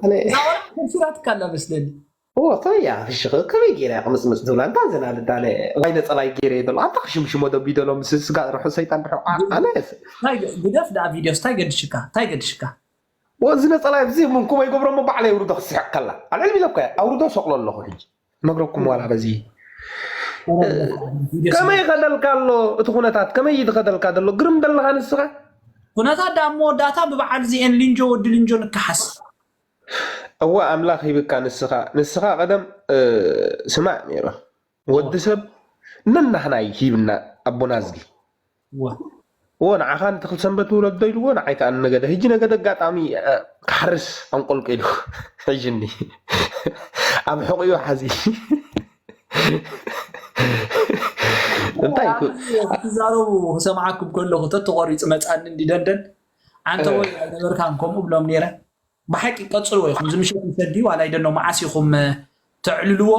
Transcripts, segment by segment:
ኣነ እዛ ቆልዓ ከሲራትካ ኣላ መስለኒ። እዎ፣ እንታይ እያ ፍሽኽ? ከመይ ገይረ እያ ቅምጽምጽ ትብላ? እንታይ ዘና ልዳለ? ዋይ ነጸላይ ገይረ እየ ዘሎ። ኣንታ ክሽምሽሞ ደቢ ደሎ ምስ ስጋ ርሑ ሰይጣን ርሑ ዓ-፣ ኣነ እንታይ ገ-፣ ግደፍ ደኣ ቪድዮስ፣ እንታይ ገድሽካ? እንታይ ገድሽካ? ወዚ ነጸላ እዚ ምን ኩመይ ገብሮ እሞ ባዕለይ ኣውርዶ ክስሕቅ ከላ። ኣልዕል ኢለኳ እየ። ኣውርዶ ሰቅሎ ኣለኹ ሕጂ። ነግረኩም ዋላ በዚ። ቪድዮስ ከመይ ይኸደልካ ኣሎ እቲ ኩነታት? ከመይ ይኸደልካ ዘሎ? ግርም ደለኻ ንስኻ? ኩነታት ደኣ ኣብ መወዳእታ ብበዓል ዚኤን ሊንጆ ወዲ ሊንጆ ንከሓስ። እወ ኣምላኽ ሂብካ ንስኻ። ንስኻ ቀደም፣ እ፣ ስማዕ ነይሩ። ወዲ ሰብ ነናህና እዩ ሂብና ኣቦና እዝጊ። እወ። እዎ ንዓኻ ንተኽል ሰንበት ውለዶ ኢልዎ ንዓይ ከኣ ንነገደ። ሕጂ ነገደ ኣጋጣሚ፣ እ፣ ክሓርስ ኣንቆልቂሉ። ሕጂ እኒ ኣብ ሕቑኡ ሓዚ። እንታይ ይኩ-፣ ኣብዚ ክትዛረቡ ክሰምዓኩም ከለኹ ተተቆሪጹ መጻኒ እንዲ ደንደን። ኣንተ እ። ወይ ኣይነበርካን ከምኡ ብሎም ነይረ። ብሓቂ ቀጽልዎ ኢኹም። እዚ ምሸት ምሸት ድዩ ዋላ ኣይደኖ መዓስ ኢኹም፣ እ፣ ተዕልልዎ?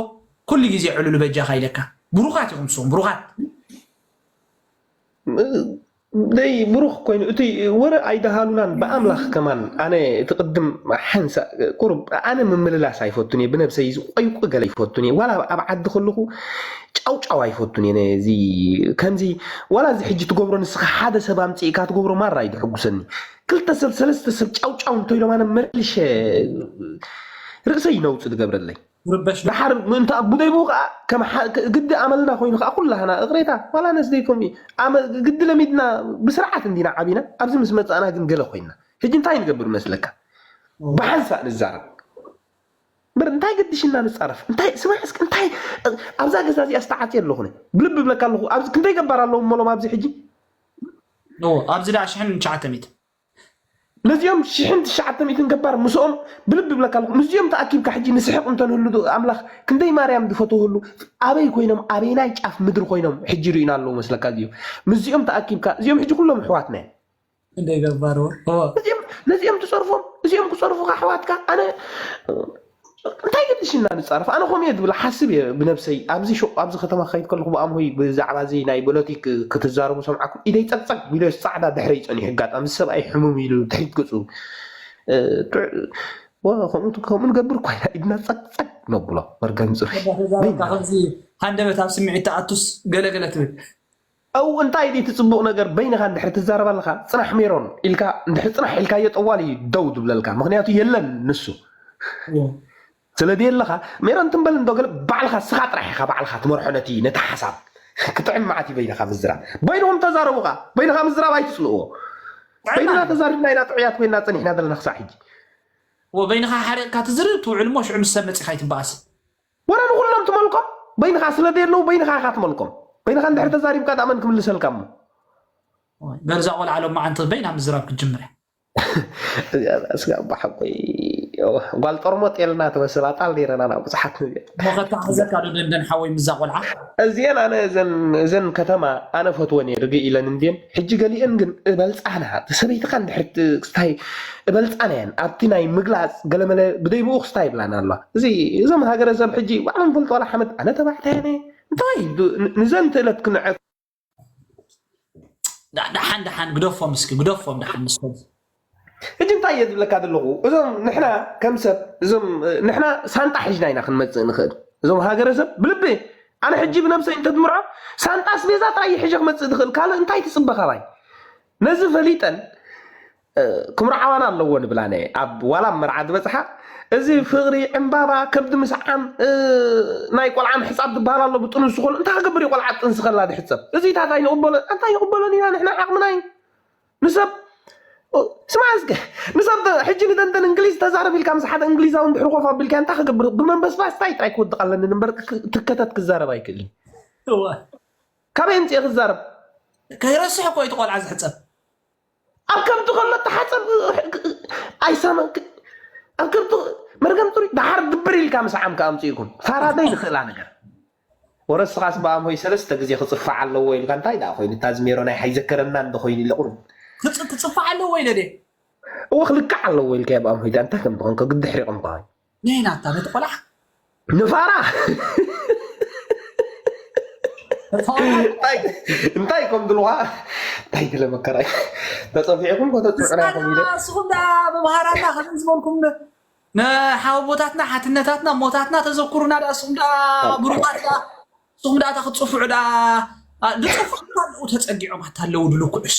ኩሉ ግዜ ዕልሉ በጃኻ ኢለካ። ብሩኻት ኢኹም ንስኹም፣ ብሩኻት። ደይ ብሩኽ ኮይኑ እቲ ወረ ኣይደሃሉናን ብኣምላኽ ከማን ኣነ እቲ ቅድም ሓንሳ ቁሩብ ኣነ ምምልላስ ኣይፈቱን እየ። ብነብሰይ ዝቆይቁ ገለ ይፈቱን እየ። ዋላ ኣብ ዓዲ ከለኹ ጫውጫው ኣይፈቱን እየ። ነዚ ከምዚ ዋላ እዚ ሕጂ ትገብሮ ንስኻ ሓደ ሰብ ኣምጺእካ ትገብሮ ማራ እዩ ድሕጉሰኒ። ክልተ ሰብ ሰለስተ ሰብ ጫውጫው እንተኢሎም ኣነ መሊሸ ርእሰይ ነውጽእ ዝገብረለይ። ውርበሽ ዶ? ደሓር ምእንቲ ኣቡደይ ብኡ ከዓ ከም ሓ-፣ ክ-፣ ግዲ ኣመልና ኮይኑ ከዓ ኩላህና እቕሬታ ዋላ ነስደይ ከምኡ እዩ። ኣመ-፣ ግዲ ለሚድና ብስርዓት እንዲና ዓቢና ኣብዚ ምስ መጻእና ግን ገለ ኮይንና። ሕጂ እንታይ ንገብር መስለካ? ኦ። ብሓንሳእ ንዛረብ። እምበር እንታይ ገድሽና ንጻረፍ? እንታይ ስማዕ እስኪ እንታይ ኣብዛ ገዛ እዚኣ ዝተዓጽየ ኣለኹ ነ? ብልቢ ብለካ ኣለኹ። ኣብዚ ክንደይ ገባር ኣለዉ እሞ ሎም ኣብዚ ሕጂ? ኦ፣ ኣብዚ ደኣ ሽሕን ትሽዓተ ሚእቲ። ነዚኦም ሽሕን ትሽዓተ ሚእትን ገባር ምስኦም ብልቢ ብለካ ኣለኹ። ምስዚኦም ተኣኪብካ ሕጂ ንስሕቕ እንተንህሉ ዶ ኣምላኽ ክንደይ ማርያም ዝፈትወሉ ኣበይ ኮይኖም ኣበይናይ ጫፍ ምድሪ ኮይኖም ሕጂ ርኢና ኣለዉ መስለካ እዚኦም። ምስዚኦም ተኣኪብካ እዚኦም ሕጂ ኩሎም ኣሕዋትና እዮም። ክንደይ ገባር ዎ። ኦ። ነዚኦም፣ ነዚኦም ትጸርፎም፣ እዚኦም ክጸርፉኻ ኣሕዋትካ። ኣነ እንታይ ገድሽና ንጻረፍ? ኣነ ከምኡ እየ ዝብል፣ ሓስብ እየ ብነብሰይ። ኣብዚ ሹቕ፣ ኣብዚ ከተማ ክኸይድ ከለኹ ብኣምሆይ ብዛዕባ እዚ ናይ ፖለቲክ ክትዛረቡ ሰምዓኩም። ኢደይ ጸቅጸቅ ኢለ ጻዕዳ ድሕረይ ጸኒሑ ኣጋጣሚ ሰብኣይ ሕሙም ኢሉ ድሕሪት ገጹ፣ እ፣ ጥዕ-፣ ወ-፣ ከምኡ፣ ከምኡ ንገብር እኳ ኢና ኢድና ጸቅጸቅ ነብሎ። መርገም ጽሩይ። ተዛረብካ ከምዚ ሃንደበት ኣብ ስምዒት ትኣቱስ ገለ ገለ ትብል። ኣው እንታይ ድዩ እቲ ጽቡቕ ነገር? በይንኻ እንድሕር ትዛረብ ኣለኻ፣ ጽናሕ ሜሮን ኢልካ እንድሕር ጽናሕ ኢልካዮ ጠዋሊ እዩ ደው ዝብለልካ። ምኽንያቱ የለን ንሱ። እዎ። ስለ ዘየለኻ፣ ሜሮን ትም በል እንዶ ገለ ባዕልኻ ስኻ ጥራሕ ኢኻ ባዕልኻ ትመርሖ ነቲ፣ ነቲ ሓሳብ። ክጥዕም መዓት እዩ በይንኻ ምዝራብ። በይንኹም ተዛረቡ ኸኣ። በይንኻ ምዝራብ ኣይትጽልእዎ። ጥዕና በይንና እዩ። ተዛሪብና ኢና ጥዑያት ኮይንና ጸኒሕና ዘለና ክሳዕ ሕጂ። እዎ፣ በይንኻ ሓሪቕካ ትዝርብ ትውዕል እሞ ሽዑ ምስ ሰብ መጺኻ ኣይትበኣስ። ወረ ንኹሎም ትመልኮም በይንኻ ስለ ዘየለዉ በይንኻ ኢኻ ትመልኮም። በይንኻ እንድሕር ተዛሪብካ ደኣ መን ክምልሰልካ እሞ? በርዛ ቆልዓ ሎማዓንቲ በይና ምዝራብ ክትጅምር እያ። እዚኣ እስጋ ኣባ ሓቆይ ጓል ጠርሞጥ የልና ትመስል ኣጣል ነይረና ናብ ብዙሓት ንብያ። እሞ ከተሓሕዘካ ዶ ደንደን ሓወይ ምስዛ ቆልዓ? እዚኤን ኣነ እዘን፣ እዘን ከተማ ኣነ ፈትወን እየ ርግእ ኢለን እንድየን። ሕጂ ገሊአን ግን እበልጻና፣ እቲ ሰበይትኻ እንድሕር ት-፣ ክስታይ እበልጻና እየን። ኣብቲ ናይ ምግላጽ ገለመለ ብደይ ብኡ ክስታይ ይብላና ኣለዋ። እዚ፣ እዞም ሃገረ ሰብ ሕጂ ባዕሎም ፈልጦ ዋላ ሓመድ፣ ኣነ ተባዕታይ ኣነ፣ እንታይ ድ-፣ ን-፣ ንዘን ትእለት ክንዐ-፣ ዳ-፣ ደሓን፣ ደሓን፣ ግደፎም እስኪ፣ ግደፎም ደሓን ንስኹም። ሕጂ እንታይ እየ ዝብለካ ዘለኹ? እዞም ንሕና ከም ሰብ፣ እዞም፣ እ፣ ንሕና ሳንጣ ሒዝና ኢና ክንመጽእ ንኽእል። እዞም ሃገረ ሰብ ብልቢ፣ ኣነ ሕጂ ብነብሰይ እንተትምርዖ፣ ሳንጣ ኣስቤዛ ጥራይ እየ ሒዘ ክመጽእ ዝኽእል። ካልእ እንታይ ትጽበ ካባይ? ነዚ ፈሊጠን፣ እ፣ ክምርዓዋና ኣለዎ ንብላነ። ኣብ ዋላ ኣብ መርዓ ዝበጽሓ፣ እዚ ፍቕሪ፣ ዕምባባ፣ ከብዲ ምስዓም፣ እ፣ ናይ ቆልዓ ምሕጻብ ዝበሃል ኣሎ፣ ብጥንሱ ከሎ፣ እንታይ ክገብር እዩ ቆልዓ ጥንሲ ከላ ዝሕጸብ? እዚታት ኣይንቕበሎ-፣ እንታይ ይቕበሎን ኢና ንሕና ዓቕምና እዩ። ንሰብ፣ ኦ፣ ስማዕ እስከ፣ ንሰብ ተ-፣ ሕጂ ንደንደን እንግሊዝ ተዛረብ ኢልካ ምስ ሓደ እንግሊዛዊ እንድሕር ኮፍ ኣቢልካ እንታይ ክገብር? ብመንበስባስ ታይ ጥራይ ክወድቕ ኣለኒ እምበር ክ-፣ ትከተት ክዛረብ ኣይክእልን። እወ። ካበይ ኣምጺኤ ክዛረብ? ከይረስሕ እኮ እዩ እቲ ቆልዓ ዝሕጸብ። ኣብ ከምቲ ከሎ ተሓጸብ፣ ኣይሰማን። ኣብ ከምቲ መርገም ጽሩይ፣ ደሓር ድብር ኢልካ ምስ ዓምካ ኣምጺእኩም። ፋራደይ ንኽእላ ነገር። ወረ ስኻስ ብኣምሆይ ሰለስተ ግዜ ክጽፋዕ ኣለዎ ኢልካ፣ እንታይ ደኣ ኮይኑ? እታ ዝሜሮ ናይ ሓይዘከረና እንዶ ኮይኑ ኢለ ቁሩብ። ክጽ-፣ ክጽፋዕ ኣለዎ ኢለ ድየ? እወ፣ ክልካዕ ኣለዎ ኢልካዮ ብኣምሆይ፣ እንታይ ከም ዝኾንካ ግዲ ሕሪቑም ከ? ነይ ናታ ነቲ ቆልዓ? ንፋራ! ነቲ ቆልዓ? እንታይ፣ እንታይ ከም ድልዋ? እንታይ ድለ መከራይ? ተጸፊዕኩም ከተጽዑና ኢኹም ኢለ። ንስኹም ደኣ መምሃራና ከምዚ ዝበልኩም ዶ? ንሓወቦታትና ሓትነታትና ሞታትና ተዘኩሩና ዳ ስኹም ዳ ብሩኻት ዳ ስኹም ዳ ክትፅፍዑ ዳ ድፅፉ ኣለዉ ተፀጊዖም ኣታ ኣለዉ ድልኩዕስ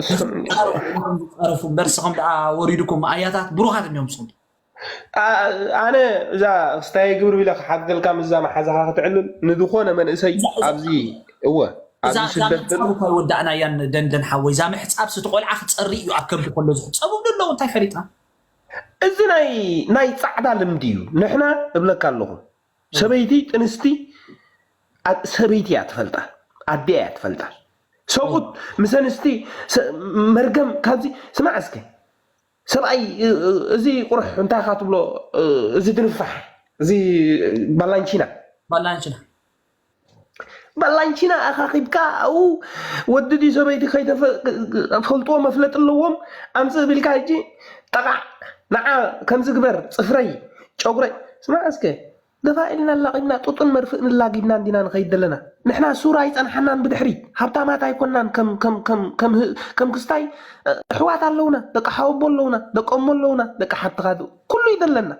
ዝፃረፉ እምበር ስኹም ዳ ወሪድኩም ኣያታት ብሩኻት እኒኦም ስኹም ኣነ እዛ ክስታይ ግብር ቢለ ክሓተልካ ምዛ መሓዛኻ ክትዕልል ንዝኾነ መንእሰይ ኣብዚ እወ ኣብዚ ስደት ዘሎ ወዳእናያን ደንደን ሓወይ እዛ ምሕፃብ ስቲ ቆልዓ ክፀሪ እዩ ኣብ ከብዲ ከሎ ዝሕፀቡ ኣለዉ እንታይ ፈሊጥና እዚ ናይ ናይ ፃዕዳ ልምዲ እዩ ንሕና እብለካ ኣለኹ ሰበይቲ ጥንስቲ ሰበይቲ እያ ትፈልጣ ኣደ እያ ትፈልጣ ሰብኡት ምስ ኣንስቲ መርገም ካብዚ ስማዕ እስከ ሰብኣይ እዚ ቁሩሕ እንታይ ኢኻ ትብሎ እዚ ድንፋሕ እዚ ባላንቺና ባላንቺና ባላንቺና ኣኻኺብካ ኣብኡ ወዲ ድዩ ሰበይቲ ከይተፈልጥዎ መፍለጢ ኣለዎም ኣምፅእ ቢልካ ሕጂ ጠቓዕ ንዓ ከምዚ ግበር ፅፍረይ ጨጉረይ ስማዕ እስከ ደፋ ኢልና ኣላቒብና ጡጥን መርፍእን ኣላጊብና እንዲና ንኸይድ ዘለና ንሕና ሱር ኣይፀንሓናን ብድሕሪት ሃብታማት ኣይኮናን ከም ክስታይ ኣሕዋት ኣለውና ደቂ ሓወቦ ኣለውና ደቂ እሞ ኣለውና ደቂ ሓብትኻ ኩሉ እዩ ዘለና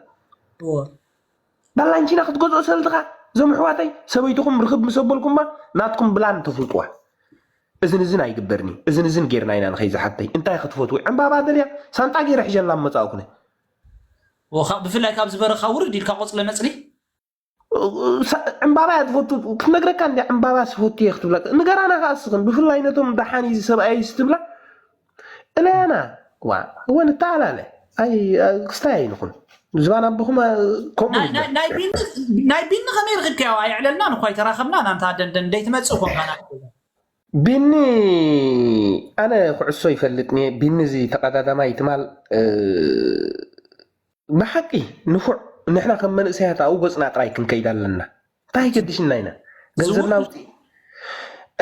ባላንቺና ክትገዝኦ ሰልትኻ እዞም ኣሕዋተይ ሰበይትኹም ርኽብ ምስ ኣበልኩማ ናትኩም ብላን ተፍልጥዋ እዝን እዝን ኣይግበርን እዩ እዝን እዝን ጌርና ኢና ንኸይ ዝሓተይ እንታይ ክትፈትዊ ዕምባባ ደልያ ሳንጣ ገይረ ሕሸላ መፃእኩነ ብፍላይ ካብ ዝበረኻ ውርድ ኢልካ ቆፅለ መፅሊ ዕምባባ እያ ትፈቱ ክትነግረካ እንዲ ዕምባባ ስፈቱ እየ ክትብላ ንገራና ከዓ እስኽን ብፍላይ ነቶም ደሓን እዩ ሰብኣይ ስትብላ እለያና ዋ እወ ንተዓላለ ኣይ ክስታይ ኣይንኹን ዝባን ኣቦኹም ከምኡ ናይ ቢኒ ከመይ ርክብካዮ ኣይዕለልናን እኳ ኣይተራኸብናን ኣንታ ደንደን ደይትመፅእ ኮንካ ቢኒ ኣነ ኩዕሶ ይፈልጥ ኒየ ቢኒ እዚ ተቐዳዳማይ ትማል ብሓቂ ንፉዕ ንሕና ከም መንእሰያት ኣብኡ ገፅና ጥራይ ክንከይድ ኣለና እንታይ ገድሽና ኢና ገንዘብና ውፅኢ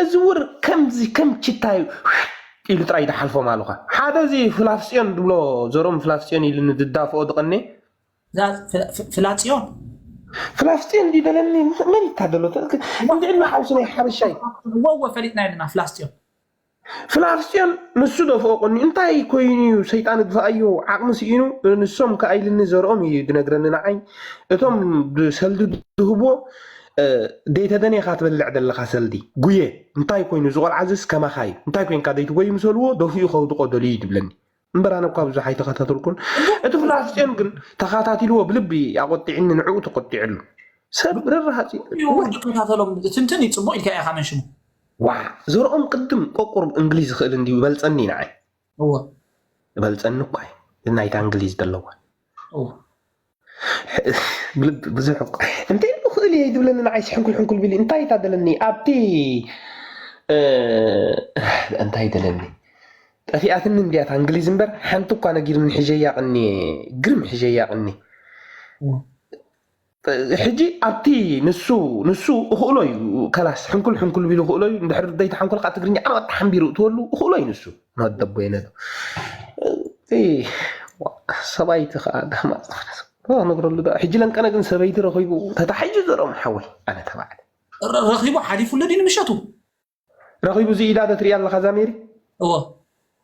እዚ ውር ከምዚ ከም ችታይ ኢሉ ጥራይ ድሓልፎ ማሉኻ ሓደ እዚ ፍላፍፅዮን ድብሎ ዘርኦም ፍላፍፅዮን ኢሉ ንድዳፍኦ ድቐኔ ፍላፅዮን ፍላፍፅዮን ድደለኒ መን ይታደሎ እንድዕና ሓውሲ ናይ ሓበሻይ ወወ ፈሊጥና የለና ፍላስፅዮን ፍላፍስዮን ንሱ ደፍኦ ቀኒ እንታይ ኮይኑ እዩ ሰይጣን ግፍኣዮ ዓቕሚ ስኢኑ ንሶም ከኣይልኒ ዘርኦም እዩ ዝነግረኒ ንዓይ እቶም ብሰልዲ ዝህብዎ ደይተደኔኻ ትበልዕ ዘለኻ ሰልዲ ጉየ እንታይ ኮይኑ ዝቆልዓ ዝስ ከማኻ እዩ እንታይ ኮይንካ ደይትጎይ ምሰልዎ ደፊኡ ከውድቆ ደልዩ እዩ ትብለኒ እምበር ኣነ እኳ ብዙሕ ኣይተኸታተልኩን እቲ ፍላፍስዮን ግን ተኸታቲልዎ ብልቢ ኣቆጢዕኒ ንዕኡ ተቆጢዕሉ ሰብ ረራሃፂ ይከታተሎም ትንትን ይፅቡቅ ኢልካ ኢኻ መን ሽሙ ዋ ዘርኦም ቅድም ቆቁር እንግሊዝ ይኽእል እንዲዩ በልፀኒ ንዓይ እወ በልፀኒ እኳ እዩ ናይታ እንግሊዝ ዘለዋ እወ ብልብ ብዙሕ እኮ እንተ ይኽእል እየ ዝብለኒ ንዓይ ሕንኩል ሕንኩል ቢሉ እንታይ እታ ደለኒ ኣብቲ እንታይ ደለኒ ጠፊኣትኒ እንድያታ እንግሊዝ እምበር ሓንቲ እኳ ነጊርኒ ሕሸያ ቅኒ ግርም ሕሸያ ቅኒ ሕጂ ኣብቲ ንሱ ንሱ እኽእሎ እዩ ከላስ ሕንኩል ሕንኩል ቢሉ እኽእሎ እዩ እንድሕር ደይተሓንኮልካ ትግርኛ ዓርባዕተ ሓንቢሩ እትወሉ እኽእሎ እዩ ንሱ ናደቦ የነዶ ሰባይቲ ከዓ ዳማ ነግረሉ ዶ ሕጂ ለንቀነ ግን ሰበይቲ ረኺቡ ተታሒዙ ዘርኦም ሓወይ ኣነ ተባዕለ ረኺቡ ሓሊፉሉ ድዩ ንምሸቱ ረኺቡ እዚ ኢዳ ዶ ትሪኣ ኣለኻ እዛ ሜሪ እዎ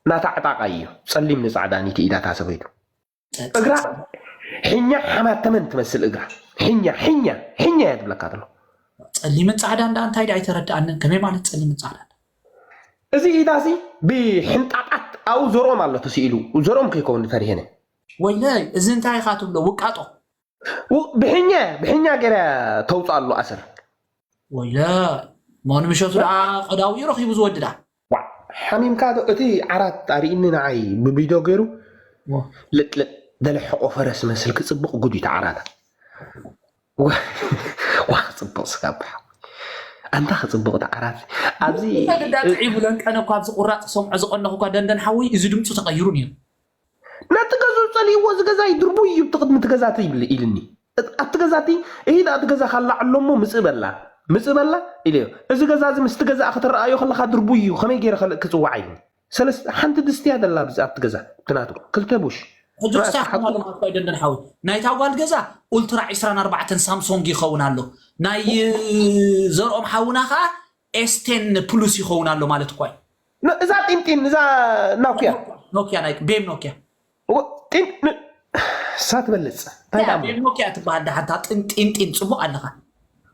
ናታ ዕጣቓ እዩ ጸሊም ንጻዕዳ ኒቲ ኢዳ እታ ሰበይቱ እግራ ሕኛ ሓማተመን ትመስል እግራ ሕኛ ሕኛ ሕኛ እያ ትብለካ ዘሎ ጸሊምን ጻዕዳን ደኣ እንታይ ደኣ ኣይተረድኣንን ከመይ ማለት ጸሊምን ጻዕዳን እዚ ኢዳ እዚ ብሕንጣጣት ኣብኡ ዘርኦም ኣሎ ተስኢሉ ዘርኦም ከይከውን ፈሪሄነ ወይለይ እዚ እንታይ ኢኻ ትብሎ ውቃጦ ብሕኛ ብሕኛ ገይራ ተውፅኣሉ ኣሰር ወይለ ሞን ምሸቱ ደኣ ቀዳዊ ረኺቡ ዝወዲ ደኣ ሓሚምካ ዶ እቲ ዓራት ኣርእኒ ንዓይ ብቪድዮ ገይሩ ልጥልጥ ደለ ሕቆ ፈረስ መስል ክፅብቕ ጉድ እዩ ዓራታ ዋ ክፅብቕ ስጋብ ሓዊ ኣንታ ክፅብቕ እቲ ዓራት ኣብዚ ግዳ ጥዒ ብለን ቀነ እኳ ኣብዚ ቁራፅ ሰምዖ ዝቀነኹ እኳ ደንደን ሓወይ እዚ ድምፁ ተቀይሩ ነይሩ ነቲ ገዝኡ ጸሊእዎ እዚ ገዛይ ድርቡይ እዩ ብቲ ቅድሚ እቲ ገዛቲ ይብል ኢልኒ ኣብቲ ገዛቲ እሂድ ኣቲ ገዛ ካላዕሎ እሞ ምጽእ በላ ምጽእ በላ ኢለዮ እዚ ገዛ እዚ ምስቲ ገዛ ክትረኣዮ ከለካ ድርቡይ እዩ ከመይ ገይረ ከልእ ክጽዋዕ ኢልኒ ሰለስተ ሓንቲ ድስትያ ደላ ኣብዚ ኣብቲ ገዛ ትናቱ ክልተ ቡሽ ሕጂ ክሳብ ክማሉ ማለት ኣይደንደን ሓዊ ናይታ ጓል ገዛ ኡልትራ ዕስራን ኣርባዕተን ሳምሶንግ ይኸውን ኣሎ ናይ ዘርኦም ሓውና ከዓ ኤስቴን ፕሉስ ይኸውን ኣሎ ማለት እኳ እዩ እዛ ጢንጢን እዛ ናኩያ ኖኪያ ናይ ቤም ኖኪያ ጢን እሳ ትበልፅ እንታይ ደኣ እሞ? ኖኪያ ትበሃል ደሓንታ ጥንጢንጢን ፅቡቅ ኣለኻ።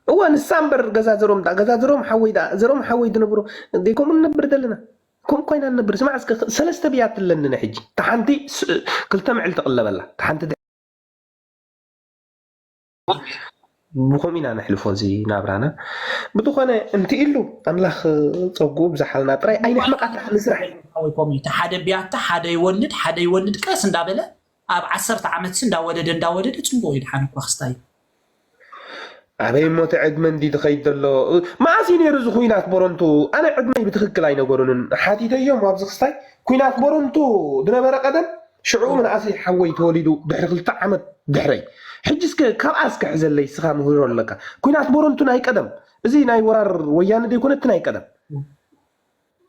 እወ ንሳ እምበር ገዛ ዘሮም ዳ ገዛ ዘሮም ሓወይ ዳ ዘሮም ሓወይ ድነብሮ ደይ ከምኡ ንነብር ዘለና። ከም ኮይና ንነብር ስማዕ እስከ ሰለስተ ብያት ኣለንነ ሕጂ። እታ ሓንቲ ስ- ክልተ ምዕል ትቕለበላ እታ ሓንቲ ድ- ብኸምኡ ኢና ነሕልፎ እዚ ናብራና። ብዝኾነ እንት ኢሉ ኣምላኽ ጸጉኡ ብዝሓልና ጥራይ ኣይነሕመቃ ንስራሕ። ሓደ ቢያታ ሓደ ይወልድ ሓደ ይወልድ ቀስ እንዳበለ ኣብ ዓሰርተ ዓመት እንዳወለደ እንዳወለደ ፅቡቅ ይድሓን እኳ ክስታይ። ኣበይ እሞ እቲ ዕድመ እንዲ ትኸይድ ዘሎ? መዓስ እዩ ነይሩ እዚ ኩናት ቦረንቱ? ኣነ ዕድመይ ብትኽክል ኣይነገሩንን። ሓቲተዮም ኣብዚ ክስታይ ኩናት ቦረንቱ ዝነበረ ቀደም ሽዑ ምንኣሰይ ሓወይ ተወሊዱ ድሕሪ ክልተ ዓመት ድሕረይ። ሕጂ እስከ ካብኣ እስከ ሕዘለይ እስኻ ምህሮ ኣለካ። ኩናት ቦረንቱ ናይ ቀደም እዚ ናይ ወራር ወያነ ዘይኮነ እቲ ናይ ቀደም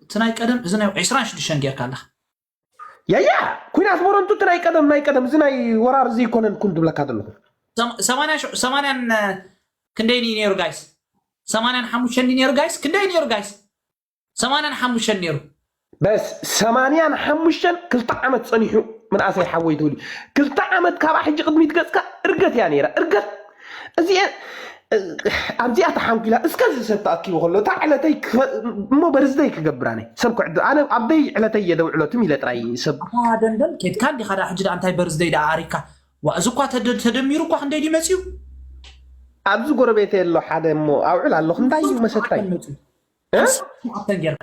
እቲ ናይ ቀደም እዚ ናይ ዕስራን ሽዱሽተን ጌርካ ኣለኻ። ያያ ኩናት ቦረንቱ እቲ ናይ ቀደም ናይ ቀደም እዚ ናይ ወራር እዚ ይኮነን ኩን ትብለካ ዘለኹ። ሰማንያን ክንደይ እዩ ነይሩ ጋይስ? ሰማንያን ሓሙሽተን ነይሩ ጋይስ? ክንደይ ነይሩ ጋይስ? ሰማንያን ሓሙሽተን ነይሩ። በስ ሰማንያን ሓሙሽተን ክልተ ዓመት ፀኒሑ ምንኣሰይ ሓወይ ትብል ክልተ ዓመት ካብኣ ሕጂ ቅድሚት ገፅካ እርገት እያ ነይራ እርገት እዚአ ኣብዚኣ ተሓንኪላ እስከ ዝሰብ ተኣኪቡ ከሎ እታ ዕለተይ እሞ በርዝደይ ክገብራ ነ ሰብ ክዕድ ኣነ ኣብደይ ዕለተይ እየ ደውዕሎ ትም ኢለ ጥራይ ሰብ ደንደን ኬድካ እንዲኻ ዳ ሕጂ ዳ እንታይ በርዝደይ ዳ ኣሪካ ዋ እዚ እኳ ተደሚሩ እኳ ክንደይ ድዩ መፅዩ ኣብዚ ጎረቤተ ኣሎ ሓደ እሞ ኣውዕል ኣለኹ እንታይ እዩ መሰታይ ጌርካ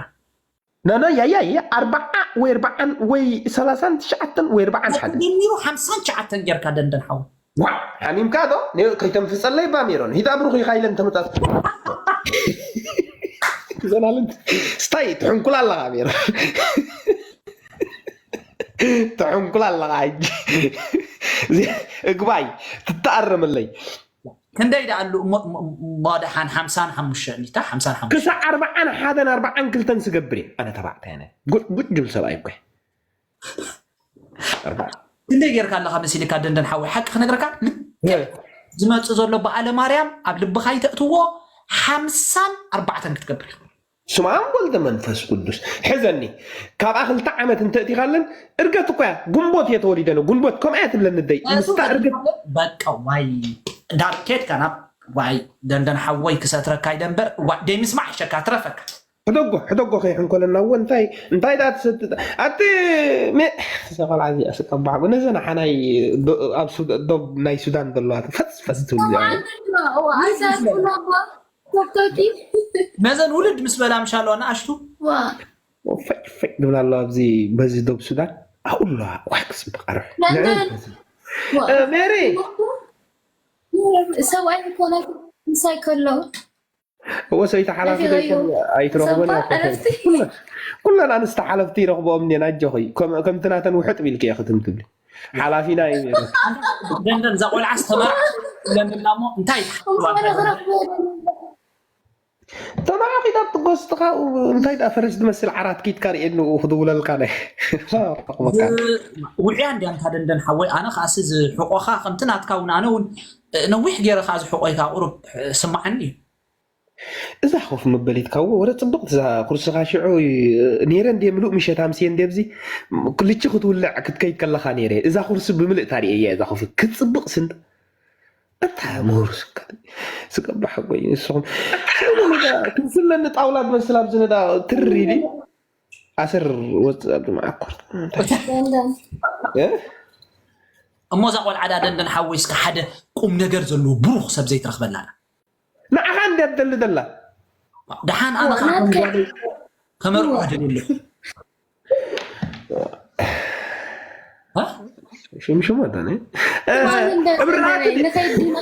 ኖ ኖ ያያ የ ኣርባዓ ወይ ኣርባዓን ወይ ሰላሳን ትሽዓተን ወይ ኣርባዓን ሓደ ጀሚሩ ሓምሳን ትሽዓተን ጌርካ ደንደን ሓው ዋ ሓሚምካ ዶ ከይተንፍፀለይ ባ ሜሮን ሂዳ ብሩኽ ኢኻ ኢለን ተመፃፅ ዘናልን ስታይ ትሕንኩላ ኣለኻ ሜሮን ትሕንኩላ ኣለኻ ሕጂ እግባይ ትተኣረመለይ ክንደይ ደኣሉ እሞ ደሓን ሓምሳን ሓሙሽተን ሚታ ሓምሳን ሓሙሽተን ክሳዕ ኣርባዓን ሓደን ኣርባዓን ክልተን ስገብር እየ ኣነ ተባዕታይ ኣነ ጉድ ጉድ ድብል ሰብኣይ እኮ ክንደይ ጌርካ ኣለካ መሲልካ ደንደን ሓወይ ሓቂ ክነግረካ ዝመፅእ ዘሎ በዓለ ማርያም ኣብ ልብካ ይተእትዎ ሓምሳን ኣርባዕተን ክትገብር ስማም ወልደ መንፈስ ቅዱስ ሕዘኒ ካብኣ ክልተ ዓመት እንተእቲኻለን እርገት እኮ እያ ጉንቦት እየ ተወሊደ ነው ጉንቦት ከምኣ እያ ትብለኒ ደይ ምስታ እርገት በቃ ዋይ ዳርኬት ከና ዋይ ደንደን ሓወይ ክሰትረካ ይደንበር ዋ ደይ ምስማዕ ሸካ ትረፈካ ሕደጎ ሕደጎ ከይሕንኮለና እዎ እንታይ እንታይ ዳ ትሰትት ኣቲ ቆልዓ እዚኣ ስቀባዕ ነዘን ሓናይ ኣብ ዶብ ናይ ሱዳን ዘለዋ ፈስ ፈስ ትብል ነዘን ውልድ ምስ በላ ምሻለዋ ንኣሽቱ ፈጭ ፈጭ ዝብል ኣሎ ኣብዚ በዚ ዶብ ሱዳን ኣብኡ ኣለዋ ዋይ ክፅብቅ ኣርሑ ሜሪ ሰብኣይ ኮነ ምሳይ ከሎ እወ ሰይቲ ሓላፊ ኣይትረኽቦን ኩለን ኣንስቲ ሓለፍቲ ይረኽቦም እኔን ኣጆኺ ከምቲ ናተን ውሕጥ ቢልኪ እየ ክትም ትብሊ ሓላፊና እዩ ነይሩ ደንደን እዛ ቆልዓ ዝተመርዓ ለምላ ሞ እንታይ ተማዓኺዳ ትጎስትኻ እንታይ ዳ ፈረስ ዝመስል ዓራት ኪድካ ርእየኒ ክድውለልካ ናይ ውዕያ እንዲያ እንታ ደንደን ሓወይ ኣነ ከዓሲ ዝሕቆኻ ከምቲ ናትካ እውን ኣነ እውን ነዊሕ ገይረ ከዓ ዝሕቆይካ ቁሩብ ስማዓኒ እዩ እዛ ኮፍ መበሊትካ እዎ ወረ ፅብቅቲ እዛ ኩርስኻ ሽዑ ነይረ እንደ ምሉእ ምሸት ኣምስየ እንደ ብዚ ልቺ ክትውልዕ ክትከይድ ከለኻ ነይረ እዛ ኩርሲ ብምልእታ ርእየ እያ እዛ ኮፍ ክትፅብቅ ስንት እታ ምሁር ስቀባሕ ጎይ ንስኹም ክስለኒ ጣውላ ትመስል ኣብዚ ነዳ ትር ኢሊ ኣሰር ወፅእ ኣብዚ መዓኮር እሞ እዛ ቆልዓ ዳ ደንደን ሓወይ እስከ ሓደ ቁም ነገር ዘለዎ ብሩኽ ሰብ ዘይትረኽበላና ንዓኻ እንድያ ትደሊ ዘላ ደሓን ኣነ ከዓ ከም ጓለይ ከመርዕዋ ደልየ ኣለኹ ሽምሽሞ ኣዳነ እብራሃት ንኸይድ ዲና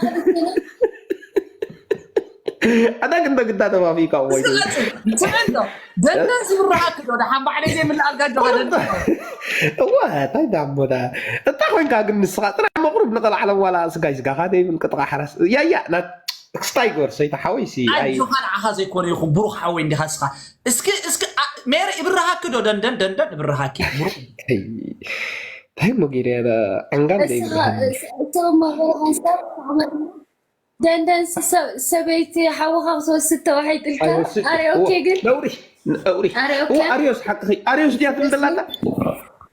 ኣታ ግን በግዳ ተፋፊካ ወይ ስምዕን ዶ ደንደን ዝብረሃክ ዶ ደሓን ባዕለይ ዘይምልኣልካ ዶ ደንደን እዋ እንታይ ዳሞዳ እታ ኮይንካ ግን ንስኻ ጥራሕ መቁርብ ንቐልዓለም ዋላ ስጋይ ስጋኻ ደይብል ቅጥቓ ሓራስ ያያ ናት ክስታይ ግበር ሰይታ ሓወይ ሲ ኣይ ኣጆኻ ንዓኻ ዘይኮነ ይኹን ብሩኽ ሓወይ እንዲኻ እስኻ እስኪ እስኪ ሜሪ ይብረሃክ ዶ ደንደን ደንደን ይብረሃኪ ብሩኽ እንታይ ሞ ገይረ ዕንጋል ደይብረሃኒ ደንደንሲ ሰበይቲ ሓውኻ ክትወስድ ተባሂጥልካ ኣረ ኦኬ ግን ነውሪ ነውሪ ኣረ ኦኬ ኣርዮስ ሓቅኺ ኣርዮስ ድያ ትብል ዘላታ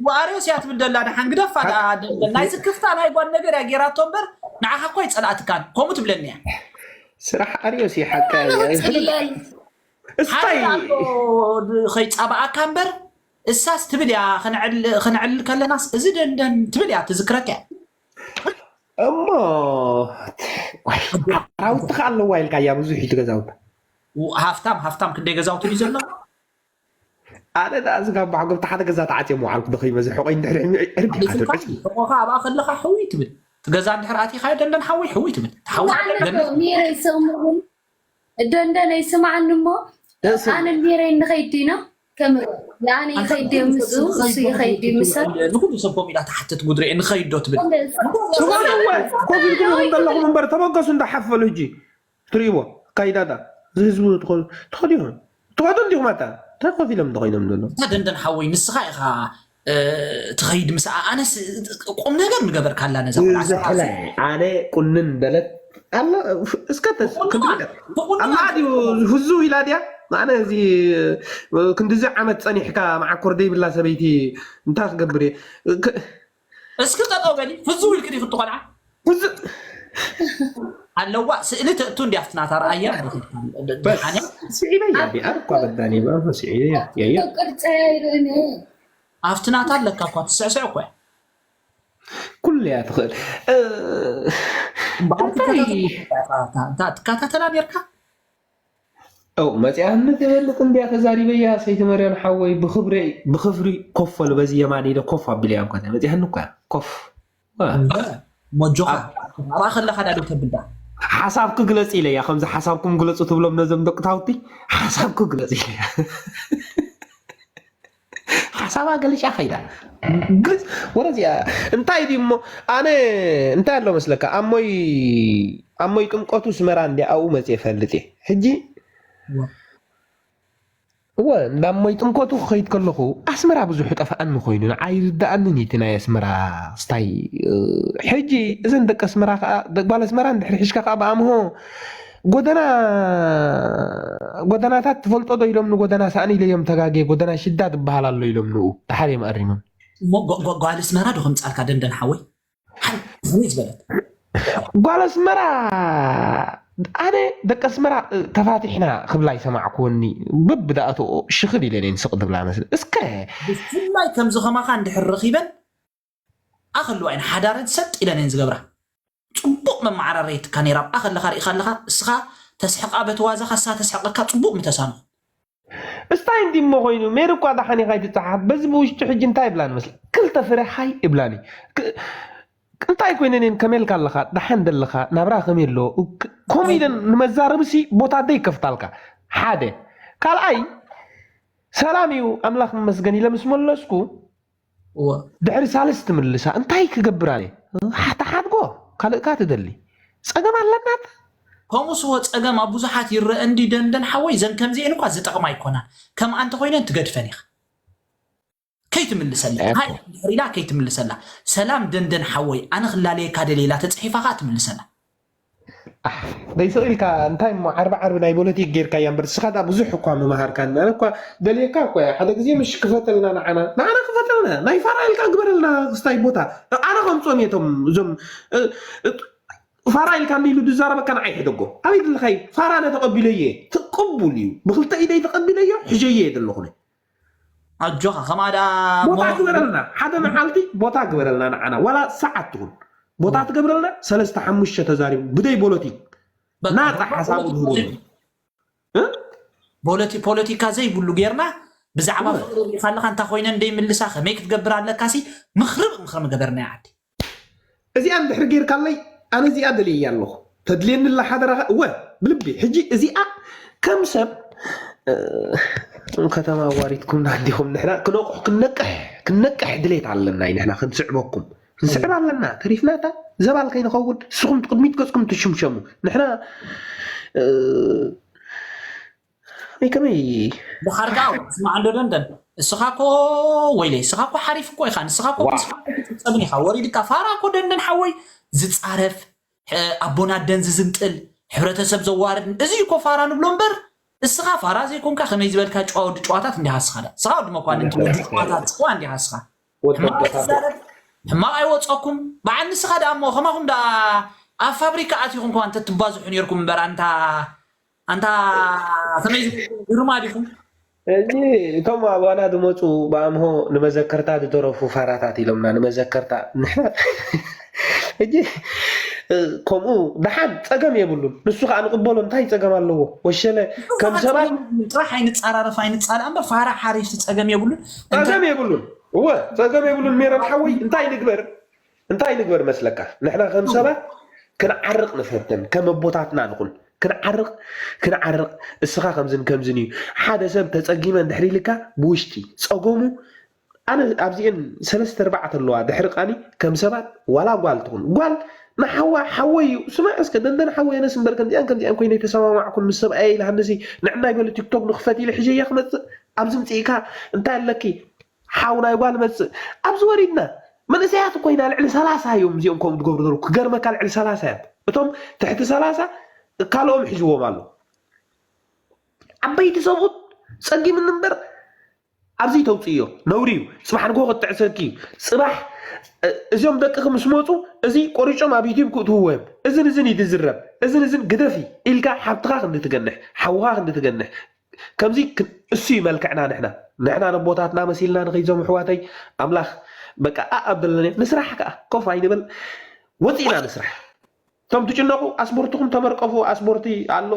ወኣርዮስ እያ ትብል ደላ፣ ደሓን ግደፋ። ደንደን ናይ ስክፍታ ናይ ጓል ነገር እያ ጌራቶ እምበር፣ ንዓኻ እኮ ኣይጸላእትካን። ከምኡ ትብለኒ እያ። ስራሕ ኣርዮስ እዩ ሓቂ። እስታይ ከይጻባኣካ እምበር፣ እሳስ ትብል እያ። ከነዕልል ከለናስ እዚ ደንደን ትብል እያ፣ ትዝክረካ እያ። እሞ ኣራውትኻ ኣለዋ ኢልካ እያ ብዙሕ እዩ ገዛውታ። ሃፍታም ሃፍታም ክንደይ ገዛውቲ እዩ ዘሎ? ኣነ ደኣ ዝጋባሕ ገብቲ ሓደ ገዛ ተዓፅዮ ምዓልኩ ደኺመ ዝሕቆይ እንድሕሪ ዕርቢ ሓደ ዕፅዩ ሕቆኻ ኣብኣ ከለኻ ሕውይ ትብል። እቲ ገዛ እንድሕር ኣቲኻዮ ደንደን ሓወይ ሕውይ ትብል። ትሓውይ ሜረ ይስቕምውን ደንደነይ ስማዕኒ እሞ ኣነ ሜረ ንኸይድ ዲና ከም ኣነ ይኸይድ ምስ እሱ ይኸይድ ምሰ ንኩሉ ሰብ ኮም ኢላ ትሓትት ጉድሬ ንኸይድ ዶ ትብል? እዋን እወ ኮፍ ኢልኩም ኢኹም ዘለኹም እምበር ተበገሱ እንዳሓፈሉ ሕጂ ትርእይዎ ካይዳዳ እዚ ህዝቡ ትኸዱ ትኸዱ ኢኹም ትኸዱ እንዲኹም ኣታ እንታይ ኮፍ ኢሎም እንተኾይኖም ዘሎ እታ ደንደን ሓወይ ንስኻ ኢኻ ትኸይድ ምስ ኣነስ ቁም ነገር ምገበርካላ ነዛ ቆልዓ። ዝሕለ ኣነ ቁንን በለት ኣሎ እስከ ተስ- ክንትሪቀ ኣላ ድዩ ህዙ ኢላ ድያ ኣነ እዚ ክንድዚ ዓመት ፀኒሕካ መዓኮር ደይብላ ሰበይቲ እንታይ ክገብር እየ ክ- እስኪ ጠጠው በሊ ፍዝው ኢልክ ዲኹ ትቆልዓ ህዙ ኣለዋ ስእሊ ተእቱ እንዲ ኣብቲ ናታ ረኣያ ማለት እዩ። በስ ሓነ ስዒበያ ዲ ኣርኳ በዳኒ በ ስዒበያ ያየ ቅርፀ ይርእን ኣብቲ ናታ ኣለካ እኳ ትስዕስዕ እኮ እያ። ኩሉ እያ ትኽእል እ፣ እንታይ ትከታተላ ነርካ ው መፅያህኒ ትበልጥ እንዲያ ተዛሪበያ ሰይቲ መርያም ሓወይ ብክብሪ ብክፍሪ ኮፍ በሉ በዚ የማን ኢለ ኮፍ ኣቢለያ እኳ መፅያህኒ እኳ ኮፍ ሞጆኻ ኣብኣ ከለኻ ዳዶ ተብዳ ሓሳብ ክግለፅ ኢለያ ከምዚ ሓሳብኩም ግለፁ ትብሎም ነዞም ደቂ ታውቲ ሓሳብ ክግለፅ ኢለያ ሓሳባ ገሊጫ ከይዳ ግልፅ ወረዚኣ እንታይ ድዩ እሞ ኣነ እንታይ ኣሎ መስለካ ኣሞይ ኣሞይ ጥምቀቱ ስመራ እንዲ ኣብኡ መፅየ ፈልጥ እየ ሕጂ እወ ናብ ሞይ ጥምቀቱ ክኸይድ ከለኹ ኣስመራ ብዙሕ ጠፍኣኒ ኮይኑ ንዓይ ይርድኣንን እቲ ናይ ኣስመራ ስታይ ሕጂ እዘን ደቂ ኣስመራ ከዓ ጓል ኣስመራ እንድሕር ሒዝካ ከዓ ብኣምሆ ጎደና ጎደናታት ትፈልጦ ዶ ኢሎም ንጎደና ሳእኒ ኢለዮም ተጋግየ ጎደና ሽዳ ትበሃል ኣሎ ኢሎም ንኡ ድሓር እዮም ኣሪሞም እሞ ጓ- ጓ- ጓል ኣስመራ ዶ ከምፃልካ ደንደን ሓወይ ሓንቲ ዝበለት ጓል ኣስመራ ኣነ ደቂ ኣስመራ ተፋቲሕና ክብላ ይሰማዕኩወኒ ብብዳእትኦ ሽኽል ኢለን እየን ስቕ ዝብላ መስል እስከ ብፍላይ ከምዚ ከማኻ እንድሕር ረኺበን ኣኸልዋ እየን ሓዳረን ሰጥ ኢለን እየን ዝገብራ ፅቡቕ መመዓራረየትካ ነይራ ኣብኣ ከለኻ ርኢኻ ኣለኻ እስኻ ተስሕቓ በቲ ዋዛኻ እሳ ተስሕቐካ ፅቡቕ ምተሳንኹ እስታይ እንዲ እሞ ኮይኑ ሜሪ እኳ ደሓን ኢኻ ይትፀሓፍ በዚ ብውሽጡ ሕጂ እንታይ ይብላ ንመስል ክልተ ፍረ ሃይ ይብላኒ እንታይ ኮይነን እየን ከመልካ ኣለኻ ደሓን ደለኻ ናብራ ከመይ ኣሎ ከምኡ ኢለን ንመዛረብሲ ቦታ ደይ ከፍታልካ ሓደ ካልኣይ ሰላም እዩ ኣምላኽ መመስገን ኢለ ምስ መለስኩ ድሕሪ ሳልስ ትምልሳ እንታይ ክገብር ኣነ ተሓድጎ ካልእካ ትደሊ ፀገም ኣለናት ከምኡስ ወ ፀገም ኣብ ብዙሓት ይረአ እንዲ ደንደን ሓወይ ዘን ከምዚአን እኳ ዝጠቕማ ኣይኮናን ከምኣ እንተኮይነን ትገድፈን ኢኻ ከይትምልሰላ ድሕር ኢላ ከይትምልሰላ ሰላም ደንደን ሓወይ ኣነ ክላለየካ ደልየ ኢላ ተፅሒፋ ከዓ ትምልሰላ ደይስቕ ኢልካ እንታይ እሞ ዓርቢ ዓርቢ ናይ ፖለቲክ ጌርካያ እምበር ንስኻ ዳ ብዙሕ እኳ ምምሃርካኒ ኣነ እኳ ደልየካ እኮ እያ ሓደ ግዜ ምሽ ክፈተልና ንዓና ንዓና ክፈተልና ናይ ፋራ ኢልካ ግበረልና ክስታይ ቦታ ኣነ ከምፅኦም እየ እቶም እዞም ፋራ ኢልካ ኢሉ ዝዛረበካ ንዓይ ሕደጎ ኣበይ ዘለኻይ ፋራ ነ ተቐቢለየ ትቅቡል እዩ ብክልተ ኢደይ ተቐቢለዮ ሕጀየ ዘለኹነ ኣጆኻ ከማ ደኣ ቦታ ግበረልና ሓደ መዓልቲ ቦታ ግበረልና ንዓና ዋላ ሰዓት ትኹን ቦታ ትገብረልና ሰለስተ ሓሙሽተ ተዛሪቡ ብደይ ቦለቲክ ናፃ ሓሳቡ ዝህቡ ፖለቲካ ዘይብሉ ጌርና ብዛዕባ ፍቅሪ ሪኢካ ኣለካ እንታይ ኮይነ እንደይምልሳ ከመይ ክትገብር ኣለካ ሲ ምክርብ ምክሪ ምገበርና ዓዲ እዚኣ እንድሕር ጌርካለይ ኣነ እዚኣ ደልየያ ኣለኹ ተድልየኒ ኣላ ሓደራኻ እወ ብልቢ ሕጂ እዚኣ ከም ሰብ ከተማ ኣዋሪድኩምና እንዲኹም ንሕና ክነቁሕ ክነቅሕ ክነቅሕ ድሌት ኣለና እዩ ንሕና ክንስዕበኩም ክንስዕብ ኣለና ተሪፍናታ ዘባል ከይንኸውን ንስኹም ቅድሚት ገፅኩም ትሽምሸሙ ንሕና ከመይ ከመይ ድሓር ከዓ ስማዕ እንዶ ደንደን እስኻ ኮ ወይለ እስኻ ኮ ሓሪፍ እኮ ኢኻ ንስኻ ኮ ትፀብን ኢኻ ወሪድካ ፋራ ኮ ደንደን ሓወይ ዝፃረፍ ኣቦና ደን ዝዝንጥል ሕብረተሰብ ዘዋርድ እዚ እኮ ፋራ ንብሎ እምበር እስኻ ፋራ ዘይኮንካ ከመይ ዝበልካ ጨዋ ወዲ ጨዋታት እንዲኻ እስኻ ዳ እስኻ ወዲ መኳንንቲ ወዲ ጨዋታት ጭዋ እንዲኻ እስኻ ወዲ ሕማቕ ኣይወፀኩም። በዓል ንስኻ ደኣ እሞ ከማኹም ደኣ ኣብ ፋብሪካ ኣቲኹም ከማን ተትባዝሑ ነይርኩም እምበር ኣንታ ኣንታ ከመይ ዝበልኩም ግርማ ዲኹም? እዚ እቶም ኣባና ዝመፁ ብኣምሆ ንመዘከርታ ዝተረፉ ፋራታት ኢሎምና ንመዘከርታ ንሕና እጂ ከምኡ ደሓን ፀገም የብሉን። ንሱ ከዓ ንቅበሎ እንታይ ፀገም ኣለዎ? ወሸለ ከም ሰባት ጥራሕ ኣይንፃራረፍ ኣይንፃላ እምበር ፋራ ሓሪፍቲ ፀገም የብሉን። ፀገም የብሉን። እወ ፀገም የብሉን። ሜሮን ሓወይ እንታይ ንግበር እንታይ ንግበር መስለካ? ንሕና ከም ሰባት ክንዓርቕ ንፈትን ከም ኣቦታትና ንኹን ክንዓርቕ ክንዓርቕ እስኻ ከምዝን ከምዝን እዩ። ሓደ ሰብ ተፀጊመ እንድሕር ኢልካ ብውሽጢ ፀገሙ ኣነ ኣብዚኤን ሰለስተ ኣርባዕተ ኣለዋ ድሕሪ ቃኒ ከም ሰባት ዋላ ጓል ትኹን ጓል ንሓዋ ሓወይ እዩ። ስማዕ እስከ ደንደን ሓወይ ኣነስ እምበር ከምዚኣን ከምዚኣን ኮይነ ተሰማማዕኩን ምስ ሰብኣየ ኢልሃንሲ ንዕናይ በሉ ቲክቶክ ንኽፈት ኢለ ሕጀያ ክመፅእ ኣብዚ ምፅኢካ እንታይ ኣለኪ ሓው ናይ ጓል መፅእ ኣብዚ ወሪድና መንእሰያት እኮ ኢና ልዕሊ ሰላሳ እዮም እዚኦም ከምኡ ትገብሩ ዘለዉ ክገርመካ ልዕሊ ሰላሳ እዮም እቶም ትሕቲ ሰላሳ ካልኦም ሒዝዎም ኣሎ ዓበይቲ ሰብኡት ፀጊምኒ እምበር ኣብዚ ተውፅእዮ ነውሪ እዩ ፅባሕ ንጎ ክትጥዕሰኪ እዩ ፅባሕ እዚኦም ደቅኺ ምስ መፁ እዚ ቆሪጮም ኣብ ዩቲብ ክእትውዎ እዮም እዝን እዝን እዩ ዝዝረብ እዝን እዝን ግደፊ ኢልካ ሓብትኻ ክንዲ ትገንሕ ሓውኻ ክንዲ ትገንሕ ከምዚ እሱ እዩ መልክዕና ንሕና ንሕና ነቦታትና መሲልና ንኸይዞም ኣሕዋተይ ኣምላኽ በቃ ኣኣብ ዘለና ንስራሕ ከዓ ኮፍ ኣይንበል ወፂእና ንስራሕ እቶም ትጭነቁ ኣስፖርትኩም ተመርቀፉ ኣስፖርቲ ኣሎ